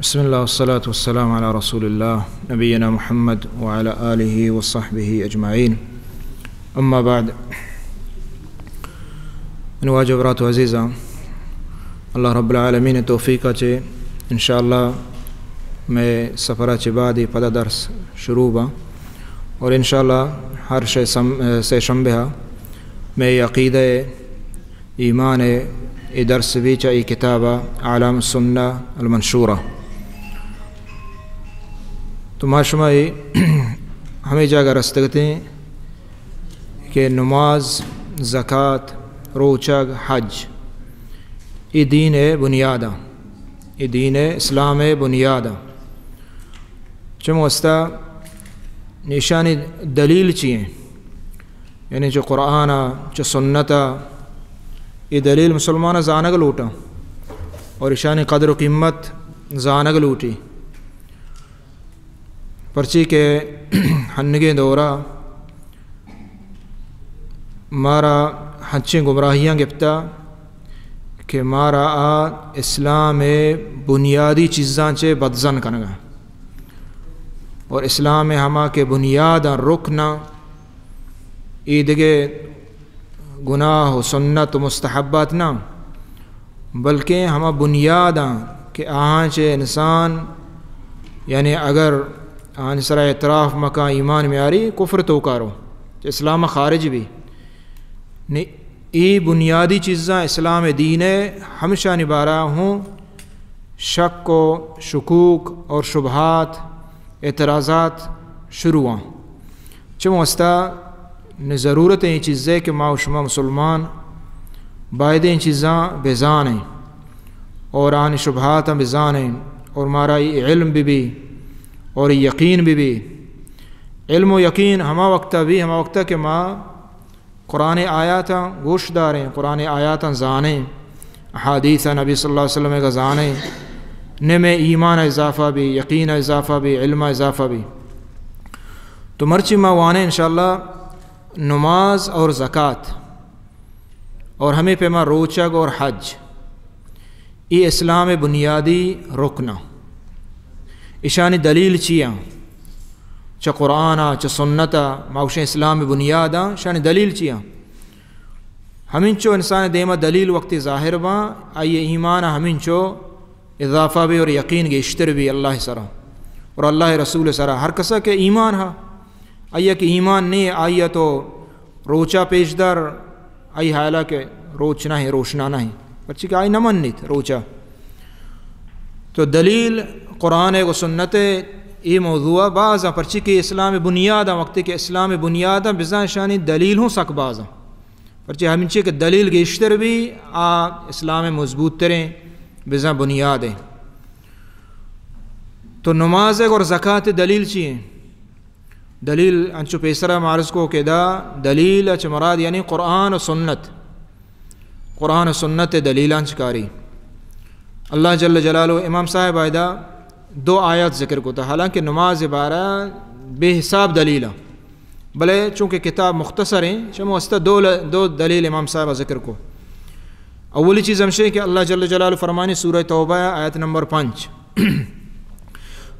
بسم الله والصلاة والسلام على رسول الله نبينا محمد وعلى آله وصحبه أجمعين. أما بعد، من واجہ برات و عزیزاں، اللہ رب العالمین توفیق چے انشاءاللہ مئے سفر چے بعد پدا درس شروع با، اور انشاءاللہ ہر شے سم-، سے شنبہ مئے عقیدہ ایمان ءِ اے درس بی چہ اے کتاب اعلام السنہ المنشورہ۔ تو ما شما اے ہمے جاگہ رستگتیں کہ نماز، زکات، روچگ، حج، اے دین ءِ بنیاداں، اے دین اسلام ءِ بنیاداں۔ چم واسطہ ایشانی دلیل چی ہیں؟ یعنی چہ قرآن ءَ، چہ سنت ءَ، اے دلیل مسلمان ءَ زانگ لوٹاں اور ایشانی قدر و قیمت زانگ لوٹی۔ پرچی کہ ہنگیں دورا مارا ہنچیں گمراہیاں گپتا کہ مارا آ اسلام ءِ بنیادی چیزاں چہ بدزن کنگا اور اسلام ءِ ہما کہ بنیاداں، رکناں، اے دگہ گناہ و سنت و مستحبات نہ، بلکیں ہما بنیاداں کہ آہاں چہ انسان، یعنی اگر آہانی سرا اعتراف مکاں، ایمان میاری، کفر توکارو، چہ اسلام خارج بی۔ نی اے بنیادی چیزاں اسلام دین ءِ، ہمشانی بارہ ہوں شک و شکوک اور شبہات، اعتراضات شروع آں۔ چم واسطہ نی ضرورت ایں چیزے کہ ما و شما مسلمان باید ایں چیزاں بزانیں اور آنی شبہاتاں بزانیں اور مارا اے علم بہ بی اور اے یقین بہ بی۔ علم و یقین ہما وقتا بی، ہما وقتا کہ ما قرآن آیاتاں گوش داریں، قرآن آیاتاں زانیں، احادیث نبی صلی اللہ علیہ وسلم کا زانیں، نمے ایمان اضافہ بی، یقین اضافہ بی، علم اضافہ بی۔ تو مرچی ما وانیں انشاءاللہ نماز اور زکات اور ہمے پیما روچگ اور حج، اے اسلام بنیادی رکن آں۔ اشانی دلیل چی آں؟ چہ قرآن آ، چہ سنت آ، ما گوشیں اسلام بنیاد آں، اشانی دلیل چی آں؟ ہمینچو انسان دیما دلیل وقتی ظاہر باں، آئی ایمان ہمینچو اضافہ بی اور یقین گیشتر بی اللہ سرا اور اللہ رسول سرا۔ ہر کسا کہ ایمان ہا، آئی کہ ایمان نی، آئی تو روچا پیش دار، آئی حالا کہ روچ نہ ہیں، روشنا نہ ہیں، پرچی کہ آئی نہ منیت روچا۔ تو دلیل قرآن و سنت اے موضوع باز آں، پرچی کہ اسلام بنیاد آں، وقتی کہ اسلام بنیاد آں، بزاں شانی دلیل ہوں سک باز آں۔ پرچی ہمینچی کہ دلیل گیشتر بی، آ اسلام مضبوط تریں بزاں بنیاد ہیں۔ تو نماز اور زکات دلیل چی ہیں؟ دلیل انچو پیسرا ما عرض کو کہ دا دلیل اچ مراد یعنی قرآن و سنت، قرآن و سنت دلیل انچ کاری۔ اللہ جل جلالہ، امام صاحب آیدا دو آیات ذکر کو تا، حالانکہ نماز بارہ بے حساب دلیل ہیں، بلے چونکہ کتاب مختصر ہیں، چمو استا دو ل-، دو دلیل امام صاحب ذکر کو۔ اولی چیز ہمشے کہ اللہ جل جلالہ فرمانی سورہ توبہ آیت نمبر پنچ،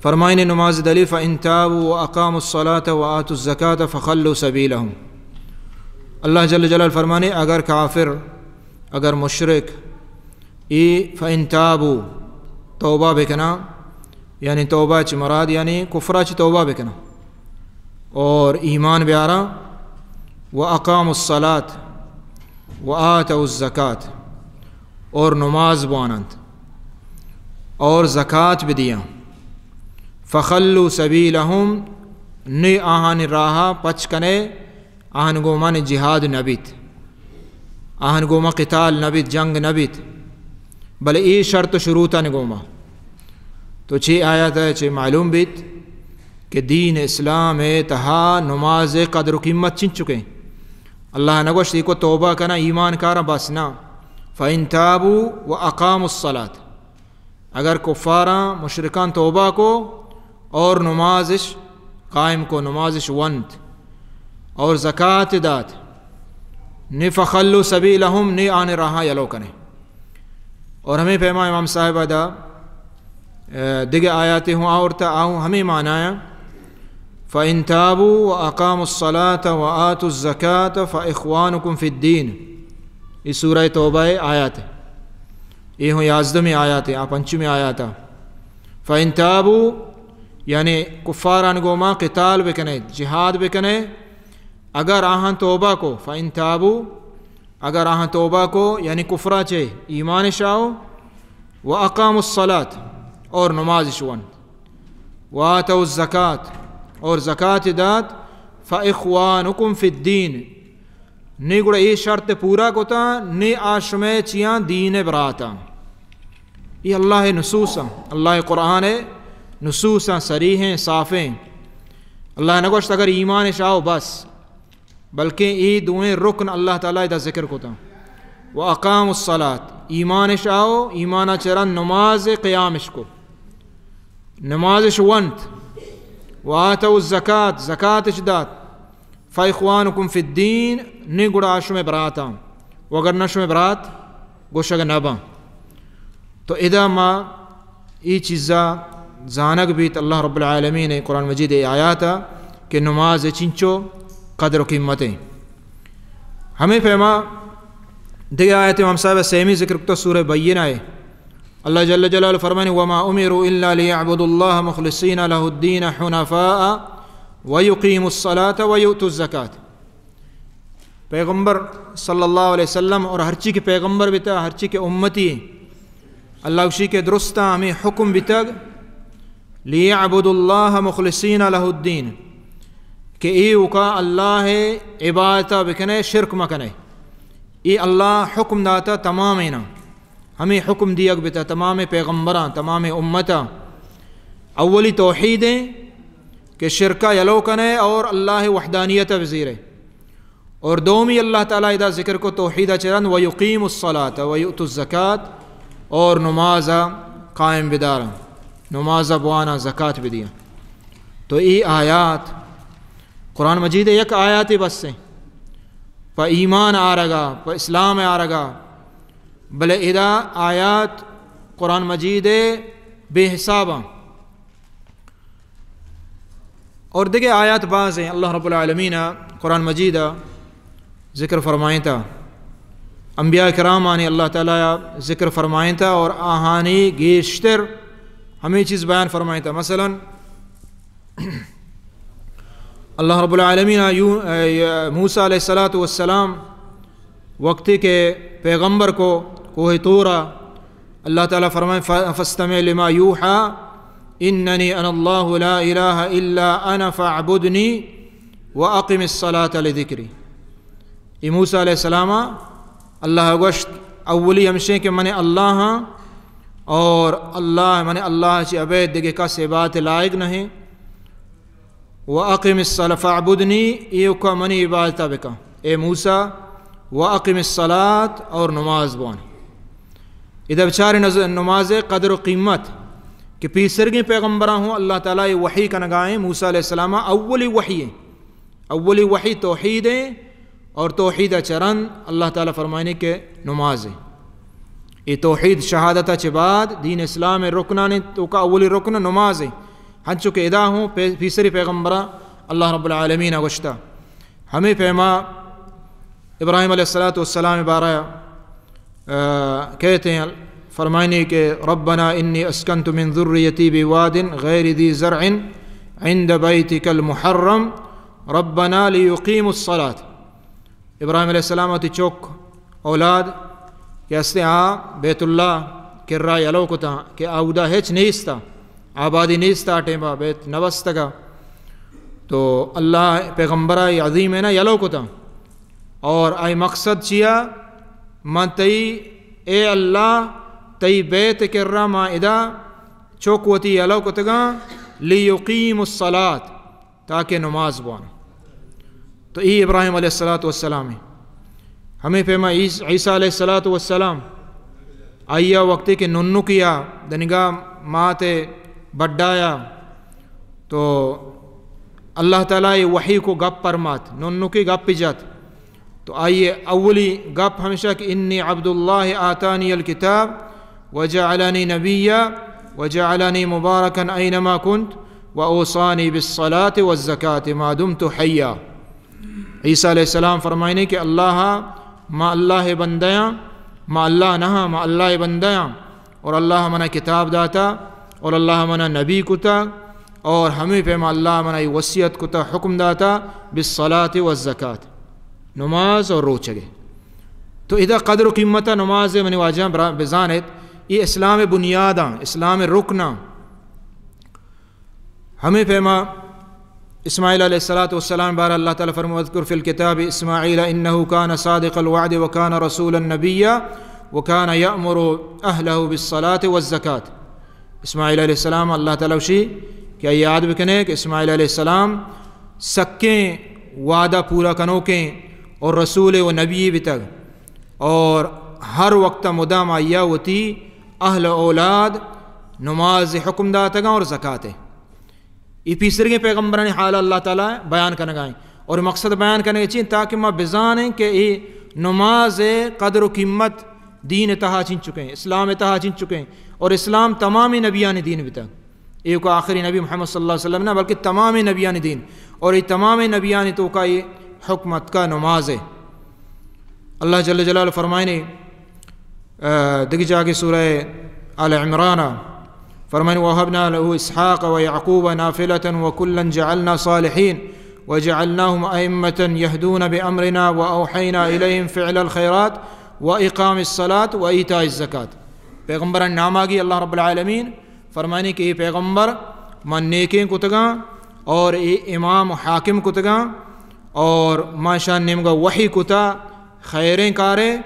فرمائنے نماز دلی، فَإِن تَابُوا وَأَقَامُوا الصَّلَاةَ وَآتَوُا الزَّكَاةَ فَخَلُّوا سَبِيلَهُمْ۔ اللہ جل جلالہ فرمانے، اگر کافر، اگر مشرک، اے فَإِن تَابُوا، توبہ بکنا، یعنی توبہ چی مراد یعنی کفرا چی توبہ بکنا اور ایمان بیارا، وَأَقَامُوا الصَّلَاةَ وَآتَوُا الزَّكَاةَ، اور نماز بوانند اور زکات بدیاں، فَخَلُّوا سَبِيلَهُمْ، نی آہانی راہا پچ کنے، آہن گوما نی جہاد نبیت، آہن گوما قتال نبیت، جنگ نبیت، بلے اے شرط و شروطانی گوما۔ تو چے آیات چے معلوم بیت کہ دین اسلام تہا نماز قدر و قیمت چنچکیں؟ اللہ نگوشت ایکو توبہ کنا ایمان کارا بس نہ، فَإِن تَابُوا وَأَقَامُوا الصَّلَاةَ، اگر کفاراں مشرکاں توبہ کو اور نمازش قائم کو، نمازش ونت اور زکات دات، نی فَخَلُّوا سَبِيلَهُمْ، نی آن راہا یلو کنے۔ اور ہمیں پیما امام صاحب دا دگہ آیاتے ہوں آورتا، آ ہوں ہمے معنی آں۔ فَإِن تَابُوا وَأَقَامُوا الصَّلَاةَ وَآتَوْا الزَّكَاةَ فَإِخْوَانُكُمْ فِي الدِّينِ۔ اے سورہ توبہ ءِ آیات ایں۔ اے ہوں یازدہمی آیات ایں، آ پنچمی آیات ایں۔ فَإِن تَابُوا، یعنی کفاران گوما قتال بکنے، جہاد بکنے، اگر آہاں توبہ کو، فَإِن تَابُوا، اگر آہاں توبہ کو، یعنی کفرا چہ ایمان شاو، وَأَقَامُوا الصَّلَاةَ، اور نماز شوان، وَآتَوْا الزَّكَاةَ، اور زکات دات، فَإِخْوَانُكُمْ فِي الدِّينِ، نی گڑا اے شرط پورا کتا، نی آ شمے چیاں دین براتاں۔ اے اللہ نصوصاں، اللہ قرآن نصوصاں، صریحیں، صافیں۔ اللہ نگوشت اگر ایمان شاو بس، بلکیں اے دوئیں رکن اللہ تعالی ادا ذکر کتا۔ وَأَقَامُوا الصَّلَاةَ، ایمان شاو، ایمان چرن نماز قیامش کو، نمازش ونت، وَآتَوْا الزَّكَاةَ، زکاتش دات، فَإِخْوَانُكُمْ فِي الدِّينِ، نی گڑا آ شمے براتاں، وگر نہ شمے برات گوشگ نہ باں۔ تو ادا ما اے چیزا زانگ بیت اللہ رب العالمین قرآن مجید ءِ آیاتا کہ نماز چنچو قدر و قیمت ایں۔ ہمے پیما دگہ آیت امام صاحب سیمی ذکر کتا سورہ بینہ ءِ۔ اللہ جل جلالہ فرمانی، وَمَا أُمِرُوا إِلَّا لِيَعْبُدُوا اللَّهَ مُخْلِصِينَ لَهُ الدِّينَ حُنَفَاءَ وَيُقِيمُوا الصَّلَاةَ وَيُؤْتُوا الزَّكَاةَ۔ پیغمبر صلی اللہ علیہ وسلم اور ہرچی کہ پیغمبر بیتا، ہرچی کہ امتی، اللہ گوشی کہ درستاں ہمیں حکم بیتگ، لِيَعْبُدُوا اللَّهَ مُخْلِصِينَ لَهُ الدِّينَ، کہ ایوکا اللہ عبادتا بکنے، شرک مکنے۔ اے اللہ حکم داتا تمامیناں، ہمیں حکم دیگ بیتا تمام پیغمبراں، تمام امتا۔ اولی توحید ایں کہ شرکا یلو کنے اور اللہ وحدانیتا بزیرے۔ اور دومی اللہ تعالی ادا ذکر کو توحیدا چرن، وَيُقِيمُوا الصَّلَاةَ وَيُؤْتُوا الزَّكَاةَ، اور نمازا قائم بداراں، نمازا بواناں، زکات بدیاں۔ تو اے آیات قرآن مجید یک آیاتے بس ایں پہ ایمان آرگا، پہ اسلام آرگا، بلے ادا آیات قرآن مجید بے حساباں۔ اور دگہ آیات باز ایں، اللہ رب العالمین قرآن مجید ذکر فرمائینتا، انبیاء کرامانی اللہ تعالی ذکر فرمائینتا اور آہانی گیشتر ہمیں چیز بیان فرمائینتا۔ مثلاً اللہ رب العالمین یو-، اے، موسیٰ علیہ الصلوۃ والسلام وقتی کہ پیغمبر کو کوہ طورا، اللہ تعالی فرمائے، ف-، فَاسْتَمِعْ لِمَا يُوحَىٰ إِنَّنِي أَنَا اللَّهُ لَا إِلَٰهَ إِلَّا أَنَا فَاعْبُدْنِي وَأَقِمِ الصَّلَاةَ لِذِكْرِي۔ اے موسیٰ علیہ السلام اللہ گوشت، اولی ہمشیں کہ من اللہ ہاں اور اللہ، من اللہ چہ ابید دگہ کس عبادت لائق نہیں۔ وَأَقِمِ الصَّلَاةَ فَاعْبُدْنِي، ایوکا منی عبادتا بکن۔ اے موسیٰ، وَأَقِمِ الصَّلَاةَ، اور نماز بوان۔ ادا بچار نز-، نماز قدر و قیمت کہ پیسرگیں پیغمبراں ہوں اللہ تعالی وحی کنگائیں، موسیٰ علیہ السلام اولی وحی ایں۔ اولی وحی توحید ایں، اور توحید چرن اللہ تعالی فرمائنے کہ نماز ایں۔ اے توحید شہادت چہ بعد دین اسلام رکنانی توکا اولی رکن نماز ایں۔ ہنچو کہ ادا ہوں پی-، پیسری پیغمبرا اللہ رب العالمین گوشتا۔ ہمیں پیما ابراہیم علیہ الصلوۃ والسلام بارہ آ، کہتے ہیں، فرمائنے کہ ربنا انی اسکنت من ذریتی بواد غیر ذی زرع عند بیتک المحرم ربنا لیقیموا الصلاۃ۔ ابراہیم علیہ السلام وتی چک اولاد کہ ہستے آ بیت اللہ کرا یلو کتا کہ آودا ہچ نیستا، آبادی نیستا، ٹیما بیت نبستگا۔ تو اللہ پیغمبرہ عظیم ہے نا یلو کتا۔ اور آئی مقصد چیا؟ من تئی، اے اللہ، تئی بیت کرا ما ادا چک وتی یلو کتگاں، لیقیموا الصلاۃ، تاکہ نماز بوان۔ تو ای ابراہیم علیہ الصلوۃ والسلام ہیں۔ ہمیں پیما عیس-، عیسیٰ علیہ الصلوۃ والسلام، آئیا وقتی کہ ننکیا دنگا مات بڈایا، تو اللہ تعالی وحی کو گپ پرمات، ننکی گپ جت۔ تو آئی اولی گپ ہمشہ کہ انی عبد اللہ آتانی الکتاب وجعلنی نبیا، وجعلني مباركا أينما كنت وأوصاني بالصلاة والزكاة ما دمت حيا۔ عیسیٰ علیہ السلام فرمائنی کہ اللہ، ما اللہ بندیاں، ما اللہ نہ، ما اللہ بندیاں، اور اللہ منا کتاب داتا، اور اللہ منا نبی کتا، اور ہمیں پیما اللہ منا وصیت کتا، حکم داتا، بالصلاة والزکاة، نماز اور روچگے۔ تو ادا قدر و قیمت نماز، منی واجہاں، برا-، بزانت، یہ اسلام بنیاداں، اسلام رکناں۔ ہمیں پیما اسماعیل علیہ الصلوۃ والسلام بارہ اللہ تعالیٰ فرمائے: "واذکر فی الکتاب اسماعیل انه کان صادق الوعد وکان رسولا نبیا وکان یأمر اہلہ بالصلاۃ والزکاۃ۔" اسماعیل علیہ السلام، اللہ تعالیٰ وشی کہ یاد بکنے کہ اسماعیل علیہ السلام سکیں وعدہ پورا کنوکیں اور رسول و نبی بتگ، اور ہر وقت مدام آیا وتی اہل اولاد نماز حکم داتگاں اور زکات۔ اے پیسرگیں پیغمبرانی حال اللہ تعالیٰ بیان کنگائیں، اور مقصد بیان کنگے چین تاکہ ما بزانیں کہ اے نماز قدر و قیمت دین تہا چین چکیں، اسلام تہا چین چکیں، اور اسلام تمامی نبیانی دین بتا۔ ایوک آخری نبی محمد صلی اللہ علیہ وسلم نہ، بلکہ تمام نبیانی دین، اور یہ تمام نبیانی توکا یہ حکم اتکا نماز ہے۔ اللہ جل جلالہ فرمائنے، آ، دگی جاگے سورہ آل عمران فرمائنے: "ووهبنا له إسحاق ويعقوب نافلة وكلا جعلنا صالحين وجعلناهم أئمة يهدون بأمرنا وأوحينا إليهم فعل الخيرات وإقام الصلاة وإيتاء الزكاة۔" پیغمبران ناماگی اللہ رب العالمین فرمانی کہ اے پیغمبر من نیکیں کتگاں اور اے امام و حاکم کتگاں، اور ما شان نیمگا وحی کتا خیریں کارے،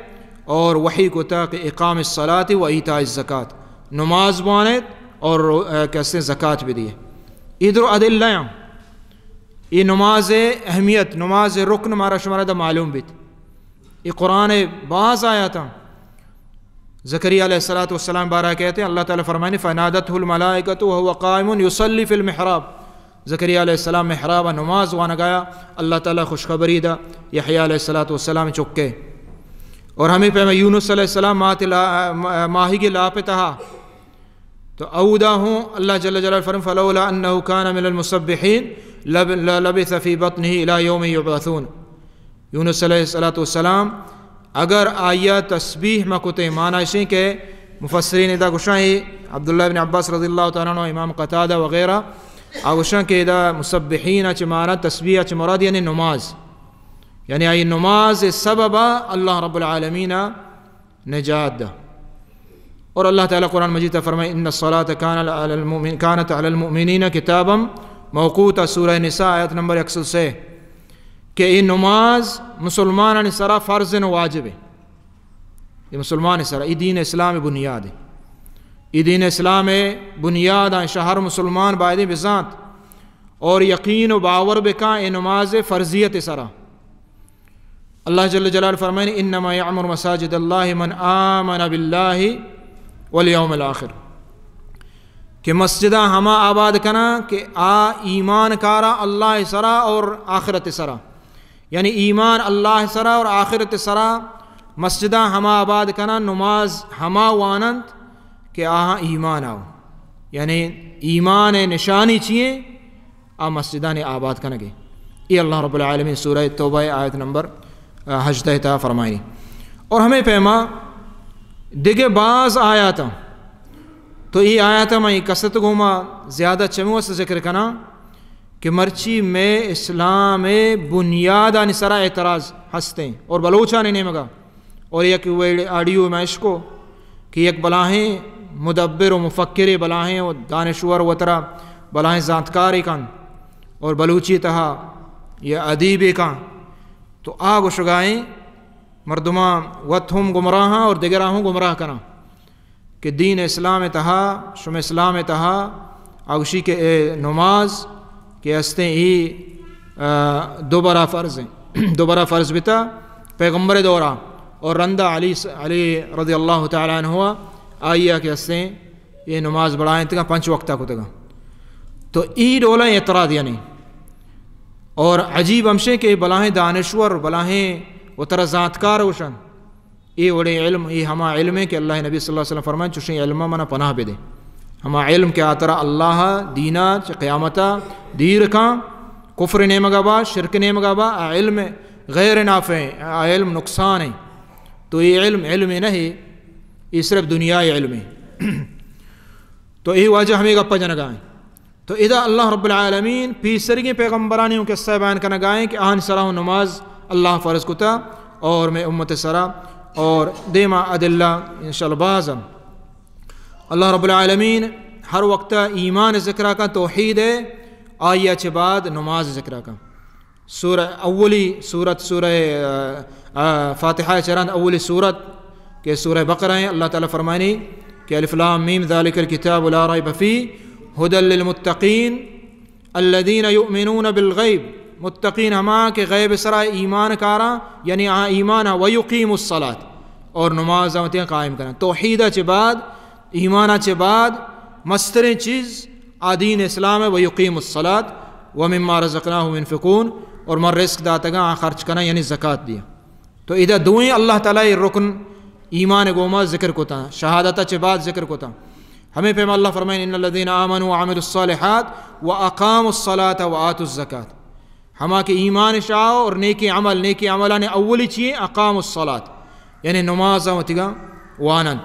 اور وحی کتا کہ اقام الصلاۃ و ایتاء الزکات، نماز بوانیت اور رو-، اے، کسے زکات بدیے۔ ادر ادلہ ہیں۔ اے نماز اہمیت، نماز رکن مارا شمارا دا معلوم بیت۔ اے قرآن باز آیاتاں۔ زکریا علیہ الصلوۃ والسلام بارہ کہتے ہیں، اللہ تعالیٰ فرمانے: "فنادته الملائکة وهو قائم يصلي في المحراب۔" زکریا علیہ السلام محراب نماز وانگایا، اللہ تعالیٰ خوشخبری دا یحییٰ علیہ الصلوۃ والسلام چکے۔ اور ہمیں پیما یونس علیہ السلام مات لا-، ماہی کے لاپ تہا تو اودا ہوں اللہ جل جلالہ فرمائے: "فلولا انه كان من المسبحين لب-، للبث في بطنه الى يوم يبعثون۔" یونس علیہ الصلوۃ والسلام اگر آیا تسبیح مہ کتیں، معنی اشیں کہ مفسرین ادا گوشاں، اے عبداللہ بن عباس رضی اللہ تعالیٰ عنہ، امام قتادہ وغیرہ، آ گوشاں کہ ادا مسبحین چہ معنی تسبیح چہ مراد یعنی نماز، یعنی آئی نماز سبب اللہ رب العالمین نجات دا۔ اور اللہ تعالیٰ قرآن مجید تا فرمائے: "ان الصلاۃ کان علی المؤمن-، کانت علی المؤمنین کتابا موقوتا"، سورہ نساء، آیت نمبر ایک سو سے، کہ اے نماز مسلمانانی سرا فرض و واجب ہے۔ اے مسلمان سرا، اے دین اسلام بنیاد ہے۔ اے دین اسلام بنیاد ہیں، شہر مسلمان بایدیں بزانت اور یقین و باور بکاں اے نماز فرضیت سرا۔ اللہ جل جلالہ فرمائنے: "انما یعمر مساجد اللہ من آمن باللہ والیوم الآخر"، کہ مسجداں ہما آباد کناں کہ آ ایمان کارا اللہ سرا اور آخرت سرا، یعنی ایمان اللہ سرا اور آخرت سرا، مسجداں ہما آباد کناں، نماز ہما واننت کہ آہاں ایمان آو، یعنی ایمان نشانی چیئے؟ آ مسجدانی آباد کنگے۔ اے اللہ رب العالمین سورہ توبہ آیت نمبر، آ، ہژدہ تا فرمائنی۔ اور ہمیں پیما دگہ باز آیاتاں، تو اے آیاتاں میں کسرت گوما زیادہ چمی واسطہ ذکر کناں کہ مرچی میں اسلام بنیادانی سرا اعتراض ہستیں اور بلوچانی نیمگا اور یک ویڈ-، آڈیو میں اشکو کہ یک بلاہیں مدبر و مفکرے، بلاہیں و دانشور وترا بلاہیں زانتکارے کن اور بلوچی تہا یا ادیبے کن، تو آ گوشگائیں مردماں وت ہم گمراہاں اور دگراں ہم گمراہ کناں کہ دین اسلام تہا، شم اسلام تہا، آ گوشی کہ اے نماز کہ استیں ای، آ، دوبارہ فرض ہیں۔ دوبارہ فرض بتا پیغمبر دورا، اور رندا علی س-، علی رضی اللہ تعالیٰ عنہ آئیا کہ استیں اے نماز بڑھائیں تگا پنچ وقتا کو تگا۔ تو ای ڈولا اعتراض یعنی۔ اور عجیب ہمشیں کہ بلاہیں دانشور، بلاہیں وترا زانتکار ہوشن۔ اے وڑیں علم، اے ہما علم ہے کہ اللہ نبی صلی اللہ علیہ وسلم فرمائیں، چوشیں علم منا پناہ بدے۔ ہما علم کہ آ ترا اللہ ءِ دین ءَ چہ قیامت ءَ دیر کاں، کفر ءِ نیمگ ءَ با، شرک ءِ نیمگ ءَ با، آ علم غیر نافع ایں، آ علم نقصان ایں۔ تو اے علم علمے نہ ایں، اے صرف دنیائی علم ایں۔ تو اے واجہ ہمے گپ ءَ جنگ ءَ ایں۔ تو ادا اللہ رب العالمین پیسریگیں پیغمبرانی اوں قصہ بیان کنگ ءَ ایں کہ آہانی سرا اوں نماز اللہ فرض کتا اور مئے امت ءِ سرا، اور دیما ادلہ انشاءاللہ باز ایں۔ اللہ رب العالمین ہر وقت ایمان ءِ ذکر ءَ کن، توحید ءِ، آئی ءَ چہ بعد نماز ءِ ذکر ءَ کن۔ سورہ اولی سورت، سورہ، آ، آ، فاتحہ ءَ چہ رند اولی سورت کہ سورہ بقرہ ایں، اللہ تعالیٰ فرمائنی کہ الف لام میم ذالک الکتاب لا ریب فیہ ھدی للمتقین الذین یؤمنون بالغیب، متقین ہما کہ غیب ءِ سرا ایمان کاراں، یعنی آ ایمان ءَ، ویقیموا الصلاۃ، اور نماز ءَ وتی قائم کناں۔ توحید ءَ چہ بعد، ایمان ءَ چہ بعد مستریں چیز آ دین اسلام ایں، ویقیموا الصلاۃ ومما رزقناہم ینفقون، اور من رزق داتگاں آ خرچ کناں، یعنی زکات دیاں۔ تو ادا دوئیں اللہ تعالیٰ ءَ رکن ایمان ءِ گوما ذکر کتاں، شہادت ءَ چہ بعد ذکر کتاں۔ ہمے پیما اللہ فرمائیں، ان الذین آمنوا وعملوا الصالحات واقاموا الصلاۃ وآتوا الزکاۃ۔ ہما کہ ایمان شاہ اور نیکیں عمل، نیکیں عملانی اولی چی ایں؟ اقاموا الصلاۃ، یعنی نماز ءَ وتیگا وانند۔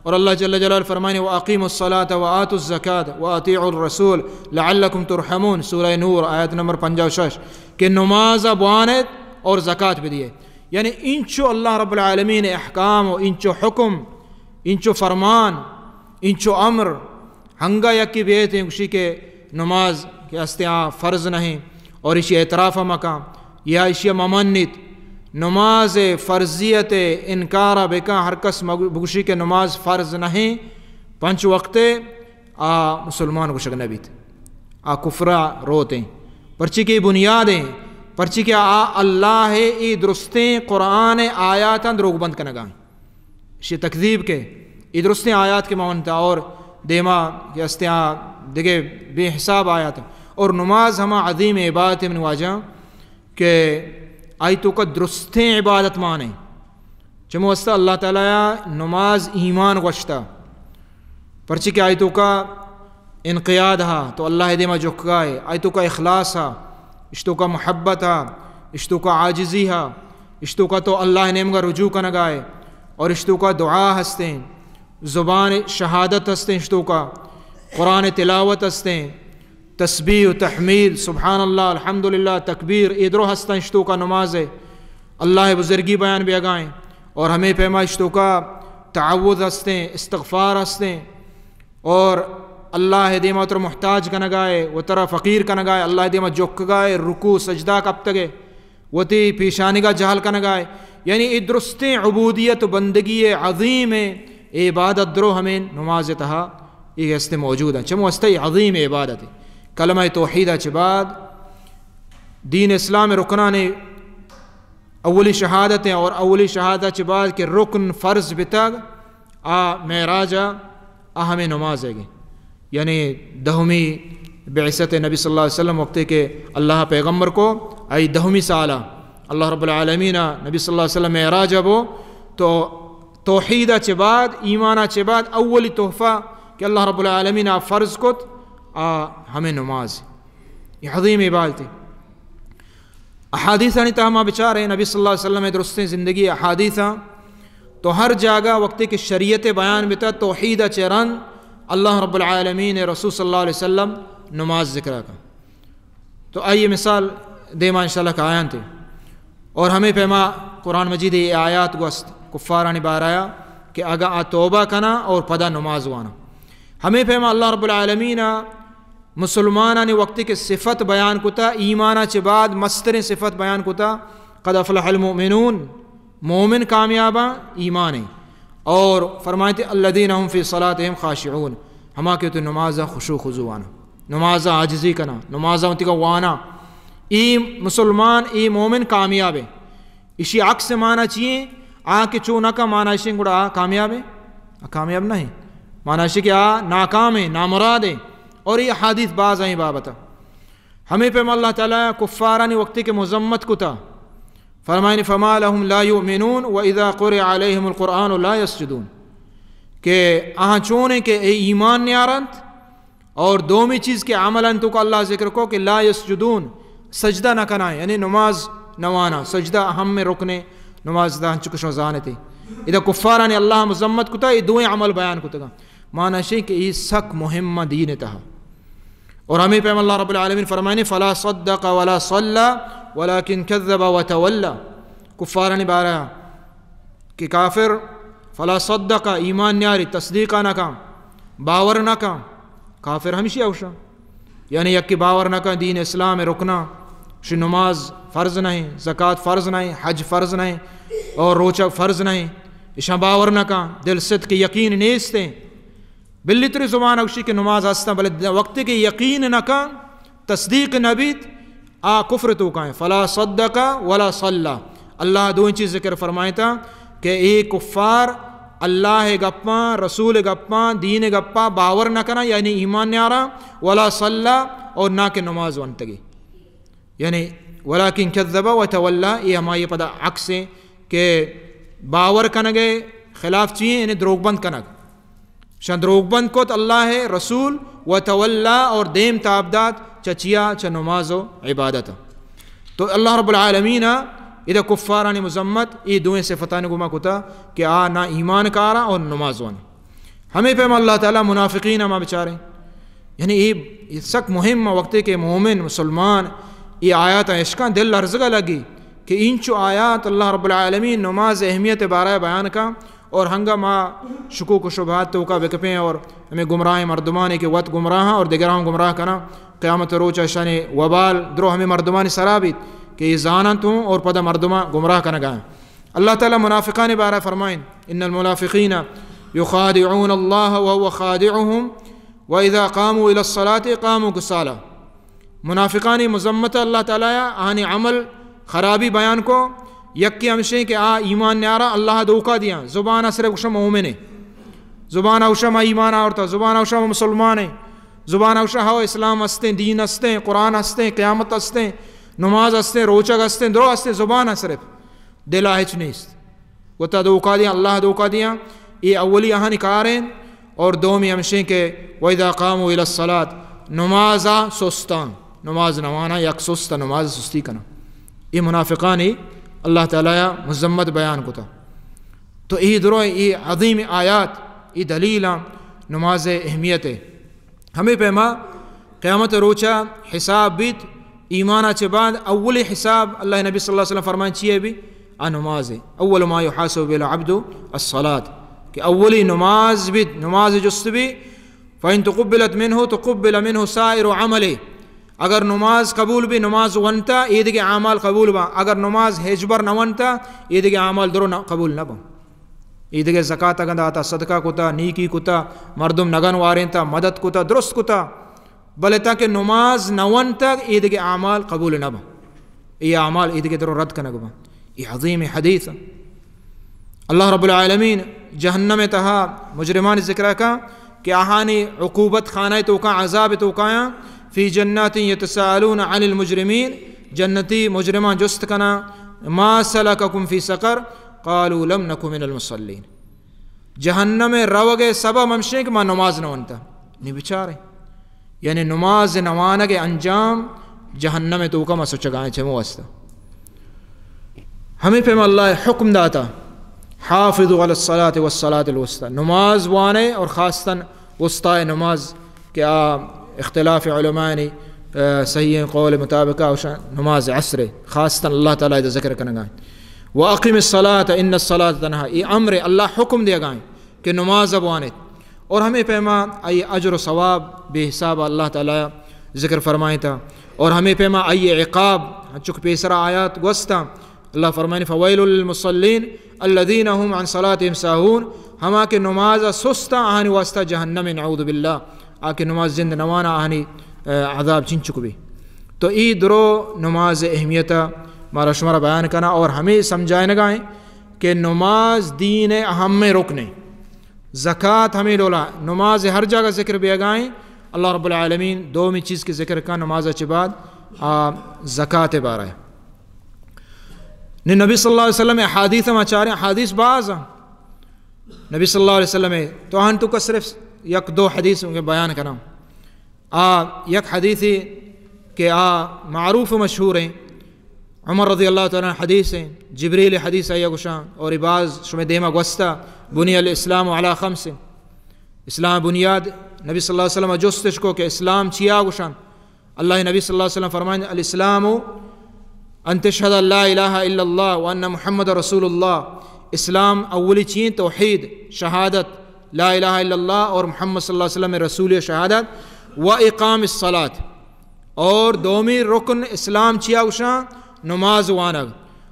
اور اللہ جل جلالہ فرمائنی، واقیموا الصلاۃ وآتوا الزکاۃ واطیعوا الرسول لعلکم ترحمون، سورہ نور، آیت نمبر پنجاہ و شش، کہ نماز ءَ بوانیت اور زکات بدیے۔ یعنی انچو اللہ رب العالمین ءِ احکام و انچو حکم، انچو فرمان، انچو امر، ہنگا یکے بیت ایں گوشی کہ نماز کہ ہستیں آ فرض نہ ایں اور ایشی اعتراف مکاں یا ایشی ممنیت، نماز ءِ فرضیت ءِ انکار بکاں، ہر کس مگ-، بگوشی کہ نماز فرض نہ ایں، پنچ وقت ءِ، آ مسلمان گوشگ نہ بیت، آ کفر ءَ روت ایں۔ پرچی کہ بنیاد ایں، پرچی کہ آ اللہ ءِ اے درستیں قرآن ءِ آیاتاں دروگ بند کنگا ایں۔ اشی تکذیب کہ اے درستیں آیات کہ ما ونتا اور دیما کہ ہستیں آ دگہ بے حساب آیات۔ اور نماز ہما عظیم عبادت ایں منی واجہ کہ آئی توکا درستیں عبادت مان ایں۔ چمو واسطہ اللہ تعالیٰ ءَ نماز ایمان گوشتا، پرچی کہ آئی توکا انقیاد ہا، تو اللہ ءِ دیما جھکگائے، آئی توکا اخلاص ہا، اش توکا محبت ہا، اش توکا عاجزی ہا، اش توکا تو اللہ ءِ نیمگا رجوع کنگائے، اور اش توکا دعا ہستیں، زبان شہادت ہستیں، اش توکا قرآن تلاوت ہستیں، تسبیح و تحمید، سبحان اللہ، الحمدللہ، تکبیر، اے درو ہستاں اش توکا نماز ءِ، اللہ ءِ بزرگی بیان بیگائیں، اور ہمے پیما اش توکا تعوذ ہستیں، استغفار ہستیں، اور اللہ ءِ دیما وترا محتاج کنگائے، وترا فقیر کنگائے، اللہ ءِ دیما جھکگائے، رکوع سجدہ کپتگے، وتی پیشانگا جہل کنگائے۔ یعنی اے درستیں عبودیت و بندگی عظیم ایں، اے عبادت درو ہمیں نماز ءِ تہا اے ہستیں موجود ایں۔ چمو ہستیں عظیم عبادت ایں۔ کلمہ توحید ءَ چہ بعد دین اسلام ءِ رکنانی اولی شہادت ایں، اور اولی شہادت ءَ چہ بعد کہ رکن فرض بتگ، آ معراج ءَ، آ ہمیں نماز ءِ گے۔ یعنی دہمی بعثت نبی صلی اللہ علیہ وسلم، وقتے کہ اللہ پیغمبر کو، آئی دہمی سال ءَ اللہ رب العالمین ءَ نبی صلی اللہ علیہ وسلم معراج ءَ بو، تو توحید ءَ چہ بعد، ایمان ءَ چہ بعد اولی تحفہ کہ اللہ رب العالمین ءَ فرض کت، آ ہمیں نماز۔ اے عظیم عبادت ایں۔ احادیثانی تہا ما بچاریں، نبی صلی اللہ علیہ وسلم ءِ درستیں زندگی احادیثاں، تو ہر جاگہ وقتے کہ شریعت بیان بتا، توحید ءَ چہ رند اللہ رب العالمین ءِ رسول صلی اللہ علیہ وسلم نماز ذکر کا۔ تو آئی مثال دیما انشاءاللہ کایاں تے۔ اور ہمیں پیما قرآن مجید ءِ آیات گوست کفارانی بارہ ءَ کہ اگاں آ توبہ کنا اور پدا نماز وانا۔ ہمیں پیما اللہ رب العالمین ءَ مسلمانانی وقتی کہ صفت بیان کتا، ایمان ءَ چہ بعد مستریں صفت بیان کتا، قد افلح المؤمنون، مومن کامیاباں، ایمان ایں۔ اور فرمائیتے، الذین هم فی صلاتهم خاشعون، ہما کہ تو نماز ءَ خشوع خضوع وانا، نماز ءَ عاجزی کنا، نماز ءَ وتی کا وانا، اے مسلمان، اے مومن کامیاب ایں۔ اشی عکس معنی چی ایں؟ آ کہ چو نہ کا معنی اشی گڑا آ کامیاب ایں؟ آ کامیاب نہ ایں۔ معنی اشی کہ آ ناکام ایں، نامراد ایں۔ اور اے احادیث باز ایں بابت۔ ہمیں پیما اللہ تعالیٰ کفارانی وقتی کہ مذمت کتا، فرمائنی، فما لهم لا یؤمنون و اذا قرئ علیهم القرآن لا یسجدون۔ کہ آہاں چونیں کہ اے ایمان نیارنت، اور دومی چیز کہ عملاً توکا اللہ ذکر کو کہ لا یسجدون، سجدہ نہ کناں، یعنی نماز نہ واناں، سجدہ اہم رکنے نماز دا، ہنچو کہ شما زانتے۔ ادا کفارانی اللہ مذمت کتا، اے دوئیں عمل بیان کتگا۔ معنی شے کہ اے سک مہم دین تہا۔ اور ہمیں پیم اللہ رب العالمین فرمائنے، فلا صدق ولا صلى ولكن كذب وتولى۔ کفارانی بارہ کہ کافر، فلا صدق، ایمان نیاری، تصدیق نہ کن، باور نہ کن، کافر ہمشی اوشا۔ یعنی یکی باور نہ کن دین اسلام رکنا، شی نماز فرض نہیں، زکات فرض نہیں، حج فرض نہیں، اور روچہ فرض نہیں، اشاں باور نہ کن، دل صدق یقین نیستیں۔ بلی تری زبان اوشی کہ نماز ہستاں، بلے وقتی کہ یقین نہ کن، تصدیق نہ بیت، آ کفر توکائیں۔ فلا صدق ولا صلى۔ اللہ دوئیں چیز ذکر فرمائتا کہ اے کفار اللہ گپاں، رسول گپاں، دین گپاں باور نہ کناں، یعنی ایمان نیاراں، ولا صلى، اور نہ کہ نماز ونتگی۔ یعنی ولكن كذب وتولى، یہ ہمائی پدا عکس ہیں کہ باور کنگے خلاف چیئے، یعنی دروگ بند کنگ۔ شان دروگ بند کت اللہ رسول، وتولى، اور دیم تاب دات چہ چیا؟ چہ نماز و عبادت۔ تو اللہ رب العالمین ادا کفارانی مذمت اے دوئیں صفتانی گما کتا کہ آ نہ ایمان کارا اور نماز وان۔ ہمیں پیم اللہ تعالی منافقین ما بچاریں۔ یعنی اے، اے سک مہم وقتے کہ مومن، مسلمان اے آیات اشکاں دل لرزگا لگی کہ انچو آیات اللہ رب العالمین نماز اہمیت بارہ بیان کا، اور ہنگا ما شکوک و شبہات توکا بکپیں اور ہمیں گمراہ مردمانے کہ وت گمراہ اور دگراں گمراہ کنا، قیامت روچ اشانی وبال درو ہمیں مردمانی سرا بیت کہ یہ زاننت ہوں اور پدا مردماں گمراہ کنگا۔ اللہ تعالی منافقان بارہ فرمائیں، ان المنافقین يخادعون الله وهو خادعهم واذا قاموا الى الصلاة قاموا كسالى۔ منافقانی مذمت اللہ تعالی آنی عمل خرابی بیان کو، یکی ہمشیں کہ آ ایمان نیارا، اللہ دھوکا دیاں، زبان صرف گوشا مومن ہے، زبان اوشا ما ایمان آورتا، زبان اوشا ما مسلمان ہے، زبان اوشا ہو اسلام ہستیں، دین ہستیں، قرآن ہستیں، قیامت ہستیں، نماز ہستیں، روچگ ہستیں، درو ہستیں، زبان صرف، دلا ہچ نیست۔ وتا دھوکا دیاں، اللہ دھوکا دیاں۔ اے اولی آہانی کاریں۔ اور دومی ہمشیں کہ واذا قاموا الى الصلاة، نمازا سستاں، نماز نوانا، یک سست نماز سستی کنا۔ اے منافقانی اللہ تعالی مذمت بیان کتا۔ تو اے درو اے عظیم آیات، اے دلیلاں نماز اہمیت ہے۔ ہمیں پیما قیامت روچا حساب بیت، ایمانا چہ بعد اولی حساب اللہ نبی صلی اللہ علیہ وسلم فرمائیں چیئے بی؟ آ نماز ہے۔ اول ما يحاسب به العبد الصلاة، کہ اولی نماز بیت، نماز جست بی، فإن تقبلت منه تقبل منه سائر عمله۔ اگر نماز قبول بی، نماز ونتا، ایدگہ اعمال قبول با۔ اگر نماز ہچبر نہ ونتا، ایدگہ اعمال درو نہ، قبول نہ با۔ ایدگہ زکات اگن داتا، صدقہ کتا، نیکی کتا، مردم نگن وارینتا، مدد کتا، درست کتا، بلے تاکہ نماز نہ ونتگ، ایدگہ اعمال قبول نہ با۔ اے اعمال ایدگہ درو رد کنگ با۔ اے عظیم حدیث۔ اللہ رب العالمین جہنم تہا مجرمان ذکر کا کہ آہانی عقوبت خانہ توکا، عذاب توکایاں، فی جنات یتساءلون عن المجرمین، جنتی مجرمان جست کنا، ما سلککم فی سقر؟ قالوا لم نک من المصلین۔ جہنم ء روگ ء سبب ہمشیں کہ ما نماز نہ ونتا۔ نی بچارے، یعنی نماز نہ وانگ ء انجام جہنم ء توکا ما سچگائیں چمو واسطہ۔ ہمیں پیم اللہ حکم داتا، حافظوا علی الصلاة والصلاة الوسطی، نماز وانے اور خاصتاً وسطی نماز کہ آ اختلاف علماء نی، آ، صحیح قول مطابق آ اوشا نماز عصر ہے، خاصتاً اللہ تعالی دا ذکر کنگا ہے۔ واقم الصلاة ان الصلاة تنہی، یہ امر ہے، اللہ حکم دیا گا ہے کہ نماز بوانت۔ اور ہمیں پیما آئی اجر و ثواب بے حساب اللہ تعالی ذکر فرمائیں تا۔ اور ہمیں پیما آئی عقاب، چک پیسرا آیات گوستا، اللہ فرمائنی، فویل للمصلین الذین هم عن صلاتهم ساهون، ہما کہ نماز سستا آہانی واسطہ جہنم، نعوذ باللہ، آ کہ نماز زند نوانا آہانی، آ، عذاب چنچک بی۔ تو ای درو نماز اہمیت مارا شمارا بیان کنا اور ہمیں سمجھائنگا ہیں کہ نماز دین اہم رکن ہے۔ زکات ہمیں ڈولا، نماز ہر جگہ ذکر بیگائیں، اللہ رب العالمین دومی چیز کے ذکر کا نماز چہ بعد، آ، زکات بارہ ہے۔ نی نبی صلی اللہ علیہ وسلم احادیث ما چاریں، احادیث باز ہیں۔ نبی صلی اللہ علیہ وسلم ءِ۔ تو آہانی توکا صرف یک دو حدیث بیان کناں۔ آ یک حدیثے کہ آ معروف و مشہور ایں، عمر رضی اللہ تعالی عنہ حدیث ایں، جبریل حدیث آئی ءَ گوشاں، اور اے باز شمئے دیما گوستا، بنی الاسلام علی خمس۔ اسلام بنیاد، نبی صلی اللہ علیہ وسلم ءَ جستش کو کہ اسلام چیا گوشاں؟ اللہ نبی صلی اللہ علیہ وسلم فرمائیں، الاسلام ان تشهد ان لا الہ الا اللہ وان محمد رسول اللہ۔ اسلام اولی چی ایں؟ توحید، شہادت، لا الہ الا اللہ اور محمد صلی اللہ علیہ وسلم رسول، شہادت، و اقام الصلاۃ۔ اور دومی رکن اسلام چیا گوشاں؟ نماز وانگ،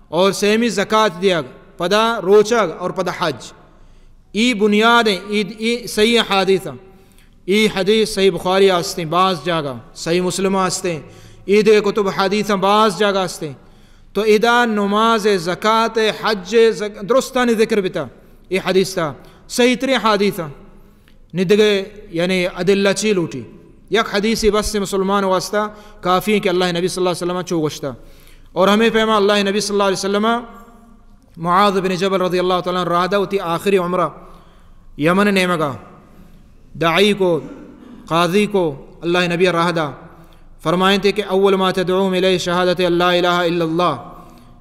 اور سیمی زکات دیگ، پدا روچگ اور پدا حج۔ ای بنیاد ایں، ای، ای صحیح حدیث ایں۔ ای حدیث صحیح بخاری ءَ استیں، باز جاگہ، صحیح مسلم ءَ استیں، ای دگہ کتب حدیث ایں، باز جاگہ استیں۔ تو ادا نماز، زکات، حج، زک-، درستانی ذکر بتا ای حدیث تا، صحیح ترین حدیث ایں۔ نی دگہ یعنی ادلہ چی لوٹی؟ یک حدیثے بس مسلمان واسطہ کافی ایں کہ اللہ نبی صلی اللہ علیہ وسلم چو گوشتا۔ اور ہمے پیما اللہ نبی صلی اللہ علیہ وسلم معاذ بن جبل رضی اللہ تعالی عنہ راہ دا وتی آخری عمرہ یمن نیمگا، داعی کو، قاضی کو، اللہ نبی راہ دا۔ فرمائیں تھے کہ اول ما تدعوهم الیہ شہادت ان لا الہ الا اللہ۔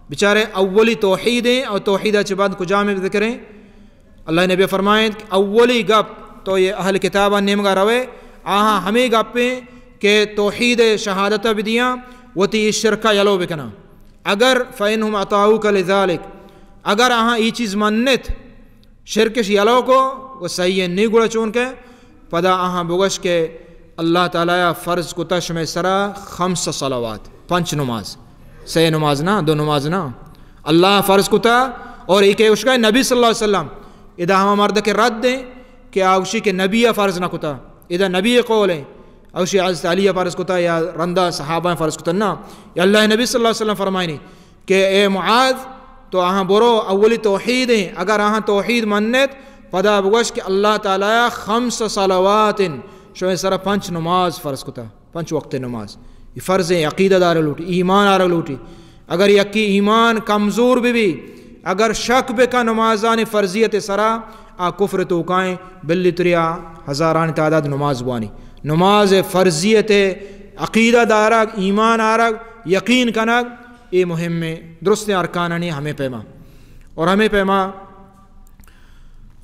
بچارے اولی توحید ایں، اور توحید چہ بعد کجام ذکر ایں؟ اللہ نبی فرمائیں کہ اولی گپ تو یہ اہل کتاباں نیمگا روے، آہاں ہمے گپ ایں کہ توحید شہادت بدیاں، وتی شرک یلو بکناں۔ اگر فإنهم اطاعوک لذلک، اگر آہاں ای چیز منت، شرکش یلو کو، و صحیح ایں، نی گڑا چون کہ پدا آہاں بگوش کہ اللہ تعالی فرض کتا شمئے سرا خمس صلوات، پنچ نماز، سہ نماز نہ، دو نماز نہ، اللہ فرض کتا۔ اور ایک اشکا نبی صلی اللہ علیہ وسلم، ادا ہما مرد کہ رد ایں کہ آ گوشی کہ نبی فرض نہ کتا، ادا نبی قول ایں، آ گوشی حضرت علی فرض کتا یا رندا صحابہ فرض کتا، نہ، یا اللہ نبی صلی اللہ علیہ وسلم فرمائنی کہ اے معاذ، تو آہاں برو، اولی توحید ایں، اگر آہاں توحید منت، پدا بگوش کہ اللہ تعالی خمس صلوات، شمئے سرا پنچ نماز فرض کتا، پنچ وقت نماز۔ ای فرض ایں، عقیدہ دار لوٹی، ایمان آر لوٹی۔ اگر یکی ایمان کمزور ببی، اگر شک بکا نمازانی فرضیت سرا، آ کفر توکا ایں، بلی تریا ہزارانی تعداد نماز بوانی۔ نماز فرضیت، عقیدہ دارگ، ایمان آرگ، یقین کنگ، اے مہم ایں، درستیں ارکانانی ہمے پیما۔ اور ہمے پیما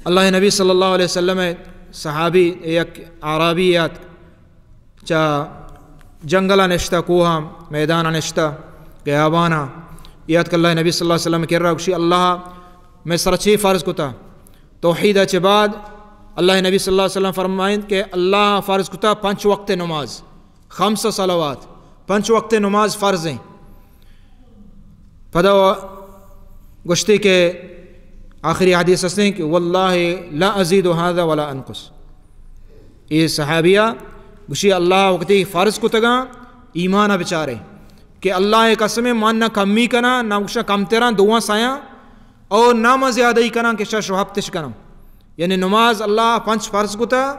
اللہ نبی صلی اللہ علیہ وسلم صحابی یک اعرابی یات چہ جنگل نشتہ، کوہ میدان نشتہ، گیابانا یات کہ اللہ نبی صلی اللہ علیہ وسلم کرا گوشی، اللہ مئے سرا چی فرض کتا؟ توحید چہ بعد اللہ نبی صلی اللہ علیہ وسلم فرمائیں کہ اللہ فرض کتا پنچ وقت نماز۔ خمس صلوات، پنچ وقت نماز فرض ایں۔ پدا گوشتی کہ آخری حدیث ہستیں کہ واللہ لا ازید هذا ولا انقص۔ اے صحابیہ گوشی، اللہ وقتی فرض کتگاں، ایمان بچارے کہ اللہ قسم، من نہ کمی کناں، نہ گوشاں کمتراں، دواں سیاں، اور نہ من زیادہ ہی کناں کہ شش و ہپتش کناں۔ یعنی نماز اللہ پنچ فرض کتا،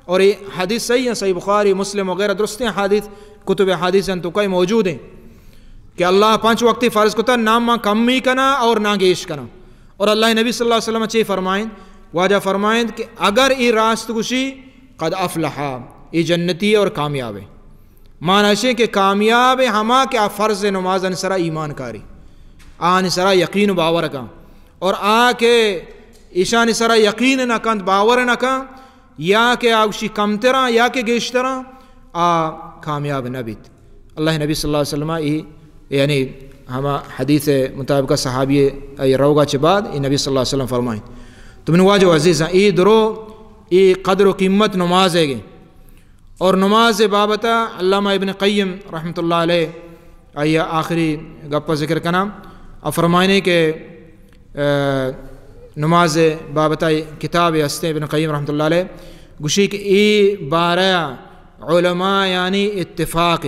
اور یہ حدیث صحیح ہیں، صحیح بخاری، مسلم وغیرہ درستیں حدیث، کتب حدیث ہیں تو کئی موجود ہیں کہ اللہ پنچ وقتی فرض کتا، نہ ما کمی کنا اور نہ گیش کنا۔ اور اللہ نبی صلی اللہ علیہ وسلم چے فرمائیں؟ واجہ فرمائیں کہ اگر یہ راست گوشی، قد افلح، یہ جنتی اور کامیاب ہے۔ معنی اشیں کہ کامیاب ہما کہ آ فرض نمازانی سرا ایمان کاری، آنی سرا یقین و باور کن، اور آ کہ ایشانی سرا یقین نہ کنت، باور نہ کن، یا کہ آ گوشی کمتراں یا کہ گیشتراں، آ کامیاب نہ بیت۔ اللہ نبی صلی اللہ علیہ وسلم ای یعنی ہما حدیث مطابق صحابی ای روگا چہ بعد ای نبی صلی اللہ علیہ وسلم فرمائیں۔ تو من واجہ و عزیزاں، ای درو، ای قدر و قیمت نماز ہے گے۔ اور نماز بابتا علامہ ابن قیم رحمۃ اللہ علیہ آئی آخری گپ ذکر کنا، آ فرمائنے کہ، آ، نماز بابتا کتاب ہستے ابن قیم رحمۃ اللہ علیہ گوشی کہ ای بارہ علماء یعنی اتفاق،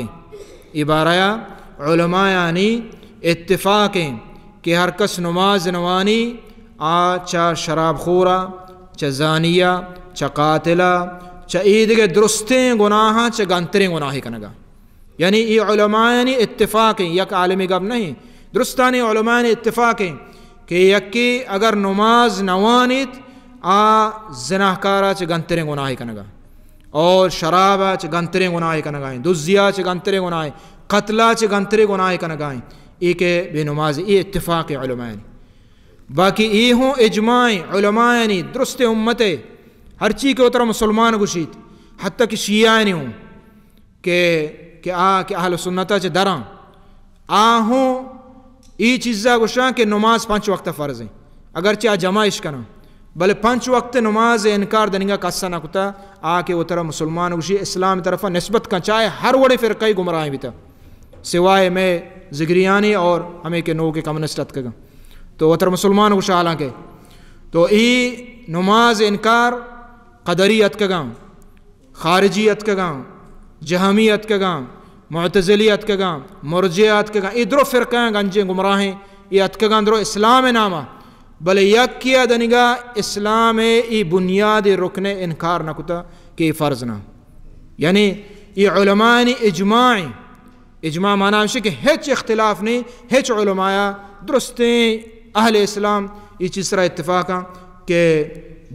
ای بارہ علماء یعنی اتفاق کہ ہر کس نماز نوانی، آ چہ شراب خورا، چہ زانیا، چہ قاتلا، چہ ایدگہ درستیں گناہاں، چہ گنتریں گناہے کنگا۔ یعنی ای علماءانی اتفاق ہیں، یک عالمی گپ نہیں، درستانی علماءانی اتفاق ہیں کہ یکی اگر نماز نوانیت، آ زناہکارا چہ گنتریں گناہے کنگا، اور شرابا چہ گنتریں گناہے کنگا ایں، دزیا چہ گنتریں گناہے، قتلا چہ گنتریں گناہے کنگا ایں، اے کہ بے نماز، اے اتفاق علماء ایں۔ باقی اے ہوں اجماع علماء ایں، درست امت ہے، ہرچی کہ وترا مسلمان گوشیت، حتی کہ شیعہ ایں ہوں، کہ، کہ آ کہ اہل سنت چہ دراں، آ ہوں ای چیزا گوشاں کہ نماز پنچ وقت فرض ہیں، اگرچہ آ جمع اش کناں، بلے پنچ وقت نماز انکار دنگا کسا نہ کتا۔ آ کہ وترا مسلمان گوشی، اسلام طرفا نسبت کن، چاہے ہر وڑے فرقہ گمراہ بیتا، سوائے میں ذگریانی اور ہمیں کہ نو کے کمیونسٹ اتکگاں، تو وترا مسلمان گوشا حالانکہ۔ تو ای نماز انکار قدری اتکگاں، خارجی اتکگاں، جہمی اتکگاں، معتزلی اتکگاں، مرجئہ اتکگاں، اے درو فرقہ ایں گنجیں گمراہیں، اے اتکگاں درو اسلام ناما، بلے یکیا دنگا اسلام اے بنیاد رکن انکار نہ کتا کہ اے فرض نہ۔ یعنی اے علماء اجماع ایں۔ اجماع معنی ہمشی کہ ہچ اختلاف نہیں، ہچ علماء درستیں اہل اسلام ای چیز سرا اتفاق ہیں کہ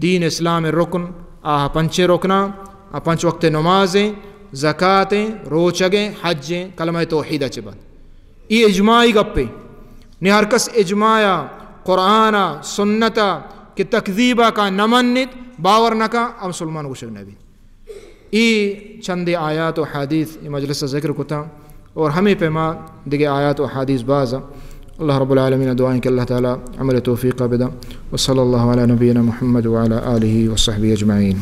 دین اسلام رکن، آ پنچیں رکناں، آ پنچ وقت نماز ہیں، زکات ہیں، روچگ ہیں، حج ہیں، کلمہ توحید چہ بعد۔ ای اجماعی گپے۔ نی ہر کس اجماع، قرآن، سنت کہ تکذیب کا نہ منت، باور نہ کا، ہم مسلمان گوشگ نہ بیت۔ ای چندے آیات و حدیث ای مجلس ذکر کتا اور ہمیں پیما دیگه آیات و حدیث بازا۔ اللہ رب العالمین دعائیں کہ اللہ تعالی عمل توفیق بدا۔ وصلی اللہ علی نبینا محمد وعلی آلہ وصحبہ اجمعین۔